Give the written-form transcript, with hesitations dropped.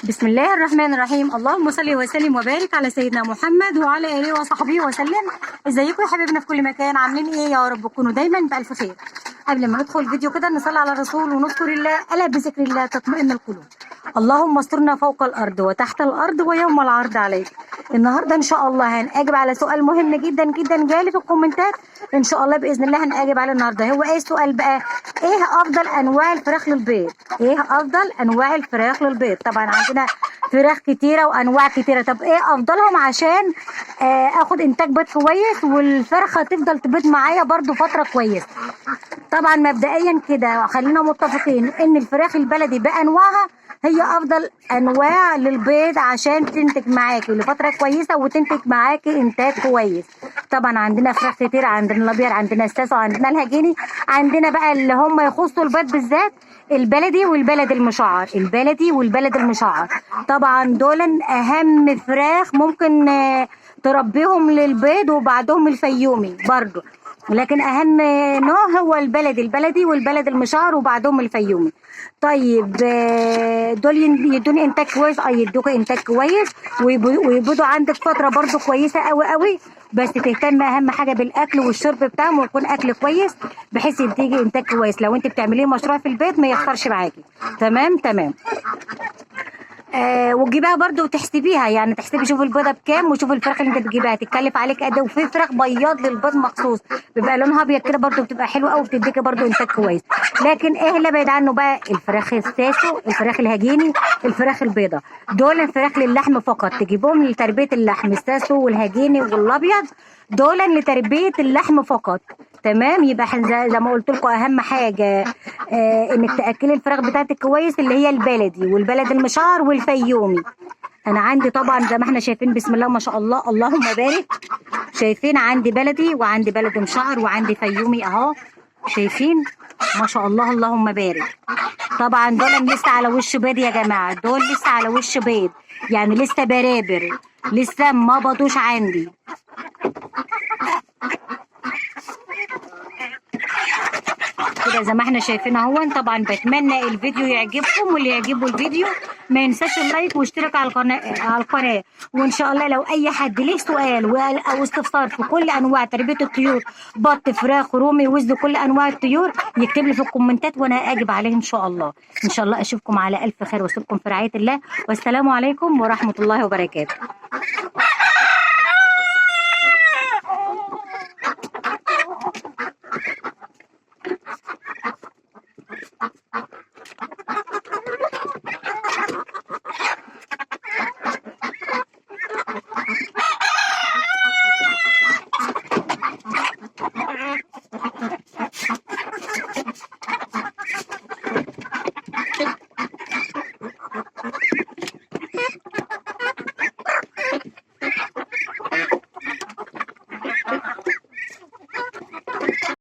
بسم الله الرحمن الرحيم. اللهم صل وسلم وبارك على سيدنا محمد وعلى اله وصحبه وسلم. ازيكم يا حبايبنا في كل مكان؟ عاملين ايه؟ يا رب تكونوا دايما بالف خير. قبل ما ندخل الفيديو كده نصلي على الرسول ونذكر الله، الا بذكر الله تطمئن القلوب. اللهم استرنا فوق الارض وتحت الارض ويوم العرض عليك. النهارده ان شاء الله هنجاوب على سؤال مهم جدا جدا جالي في الكومنتات، ان شاء الله باذن الله هنجاوب عليه النهارده. هو ايه السؤال بقى؟ ايه افضل انواع الفراخ للبيض؟ ايه افضل انواع الفراخ للبيض؟ طبعا عندنا فراخ كتيرة وانواع كتيرة، طب ايه افضلهم عشان اخد انتاج بيض كويس والفرخه تفضل تبيض معايا برضو فترة كويسة؟ طبعا مبدئيا كده خلينا متفقين ان الفراخ البلدي بانواعها هي افضل انواع للبيض عشان تنتج معاكي لفترة كويسة وتنتج معاكي انتاج كويس. طبعا عندنا فراخ كتير، عندنا الابيض، عندنا الساسو، عندنا الهجيني، عندنا بقى اللي هم يخصوا البيض بالذات البلدي والبلد المشعر، البلدي والبلد المشعر. طبعا دول اهم فراخ ممكن تربيهم للبيض، وبعدهم الفيومي برضو، لكن اهم نوع هو البلدي، البلدي والبلد المشعر وبعدهم الفيومي. طيب دول يدوني انتاج كويس، يدوك انتاج كويس ويبيضوا عندك فترة برضو كويسة قوي قوي، بس تهتم اهم حاجة بالاكل والشرب بتاعهم، ويكون اكل كويس بحيث يديكي انتاج كويس. لو انت بتعمليه مشروع في البيت ما يخسرش معاكي. تمام تمام. وتجيبها برضو وتحسبيها، يعني تحسبي شوف البيضة بكام وشوف الفراخ اللي انت بتجيبها تتكلف عليك قد ايه. وفي فراخ بياض للبيض مخصوص بيبقى لونها ابيض كده برضو بتبقى حلوة قوي وبتديكي برضو انتاج كويس. لكن ايه اللي بعيد عنه بقى؟ الفراخ الساسو، الفراخ الهجيني، الفراخ البيضة، دول الفراخ للحم فقط، تجيبهم لتربية اللحم، الساسو والهجيني والابيض دول لتربية اللحم فقط. تمام. يبقى زي ما قلت لكم اهم حاجة انك تاكلي الفراخ بتاعتك كويس، اللي هي البلدي والبلد المشعر والفيومي. انا عندي طبعا زي ما احنا شايفين بسم الله ما شاء الله اللهم بارك، شايفين عندي بلدي وعندي بلد مشعر وعندي فيومي اهو، شايفين ما شاء الله اللهم بارك. طبعا دول لسه على وش بيض يا جماعة، دول لسه على وش بيض، يعني لسه برابر، لسه ما بطوش عندي. كده زي ما احنا شايفين اهو. طبعا بتمنى الفيديو يعجبكم، واللي يعجبه الفيديو ما ينساش ال like واشترك على القناة. وان شاء الله لو اي حد ليه سؤال او استفسار في كل انواع تربيه الطيور، بط، فراخ، رومي، وز، كل انواع الطيور، يكتب لي في الكومنتات وانا اجب عليه ان شاء الله. ان شاء الله اشوفكم على الف خير واسيبكم في رعاية الله، والسلام عليكم ورحمة الله وبركاته.